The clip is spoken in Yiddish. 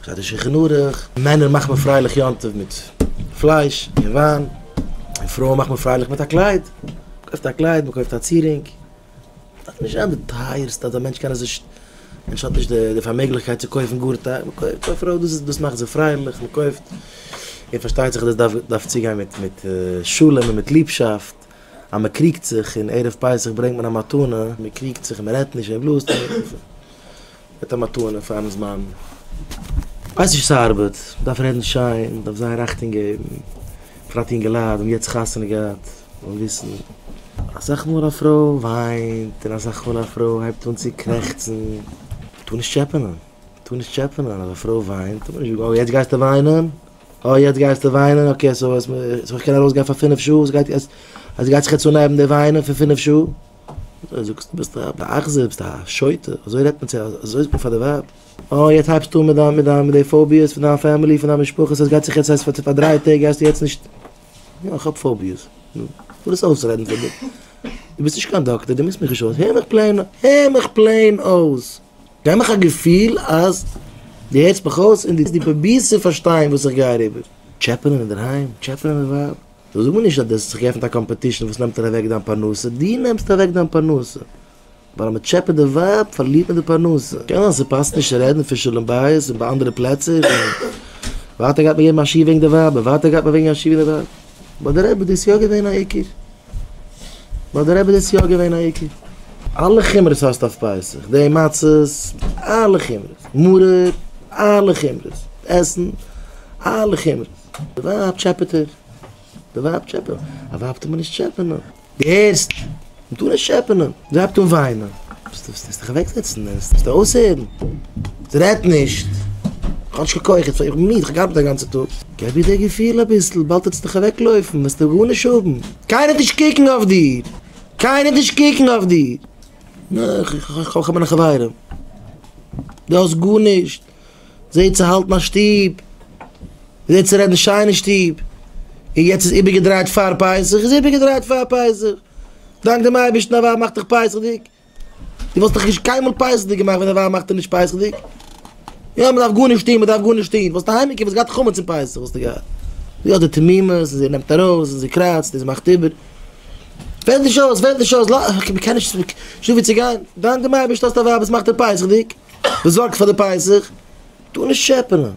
שטייט אין שולחן ערוך, מענער מאכט מען פרייליך יום טוב מיט פלייש און וויין, און פרויען מאכט מען פרייליך מיט א קלייד, מען קויפט א קלייד, מען קויפט א צירונג, דארף נישט זיין די טייערסטע אז א מענטש קען עס נישט, מענטש האט נישט די פארמעגליכקייט צו קויפן גאר טייער, מען קויפט פאר א פרוי, דאס איז דאס מאכט זיי פרייליך, מען קויפט, און פארשטייט זיך דאס דארף דארף צוגיין מיט מיט שלום און מיט ליבשאפט, אז מען קריגט זיך און ערב פסח ברענגט מען א מתנה, מען קריגט זיך און מען רעדט נישט און מען בלאזט און. מיט א מתנה פארן זמן. כ'ווייס נישט צו ס'ארבעט, מ'דארף רעדן שיין, מ'דארף זייער אכטונג געבן, בפרט יונגעלייט האבן יעצט חתונה געהאט, זאלן וויסן. אסאך מאל א פרוי וויינט און אסאך מאל א פרוי הייבט אן צו קרעכצן, מ'טאר נישט טשעפענען, מ'טאר נישט טשעפענען, אז א פרוי וויינט טאר מען נישט זאגן אוי יעצט גייסטו וויינען? אוי יעצט גייסטו וויינען? okay so איך קען ארויסגיין פאר פינף שעה? עס גייט זיך יעצט אנהייבן די וויינען פון פינף שעה? אזוי זאגסטו ביסט א אכזר ביסט א שוטה אזוי רעדט מען צו אזוי זאגט מען פאר די ווייב אה יעצט הייבסטו אן מיט דיין מיט דיין מיט די phobias פון דיין family פון דיין משפחה סאיז גייט זיך יעצט הייסט פאר דריי טעג גייסטו יעצט נישט יא איך האב phobias נו וואס איז אויסרעדן פאר דיר דו ביסט נישט קיין דאקטער דו מוזט מיך נישט אויס הער מיך plain הער מיך plain אויס געב מיך א געפיל אז דו הערסט מיך אויס און דו פרובירסט צו פארשטיין וואס איך גיי אריבער טשעפענען אינדערהיים טשעפענען די ווייב. דא זאג מיר נישט אז דו האסט זיך געעפנט א competition וואס נעמט אוועק דיין פרנסה, דו נעמסט אוועק דיין פרנסה, ווייל אז מען טשעפעט די ווייב פארלירט מען די פרנסה. קען זיין ס'פאסט נישט צו רעדן פון שלום בית און ביי אנדערע פלעצער, און ווייטער גייט מען געבן א שיעור וועגן די ווייב, און ווייטער גייט מען וועגן א שיעור וועגן די ווייב. ביי די רבי איז דאס יא געווען א עיקר. ביי די רבי איז דאס יא געווען א עיקר. אלע חומרות האסטו אויף פסח, די מצות, אלע חומרות, מרור, אלע חומרות, עסן, אלע חומרות. די ווייב טשעפעט ער, די ווייב טשעפעט, א ווייב טאר מען נישט טשעפענען, דו הערסט? מען טאר נישט טשעפענען, זי הייבט אן וויינען, וועסט דיך אוועקזעצן, וועסט אויסהערן, זי רעדט נישט, איך האב נישט קיין כח, איך בין מיד, איך האב געארבעט א גאנצע טאג, געב איר די געפיל אביסל, באלד וועט זי דיך אוועקלויפן, וועסטו גארנישט האבן, קיינער וועט נישט קוקן אויף דיר, קיינער וועט נישט קוקן אויף דיר, איך האב מיינע חברים, דו האסט גארנישט. זע צו האלטן א שטוב, זע צו רעדן שיין אין שטוב, און יעצט איז איבערגעדרייט פאר פסח, איז איבערגעדרייט פאר פסח, דאנק דעם אייבערשטן א ווייב מאכט דיך פסח'דיג, דו וואלסט דיך נישט קיינמאל פסח'דיג געמאכט ווען די ווייב מאכט דיר נישט פסח'דיג, יא מען דארף גארנישט טון, מען דארף גארנישט טון, וואלסט אהיימגעקומען וואלסט געהאט חמץ אין פסח וואלסטו געהאט, זי האט די תמימות און זי נעמט ארויס און זי קראצט און זי מאכט איבער, פעלט נישט אויס, פעלט נישט אויס, מען קען נישט, נישטא וואו צו גיין, דאנק דעם אייבערשטן האסטו א ווייב וואס מאכט דיר פסח'דיג. וואס זארגט פאר די פסח, טאר נישט טשעפענען.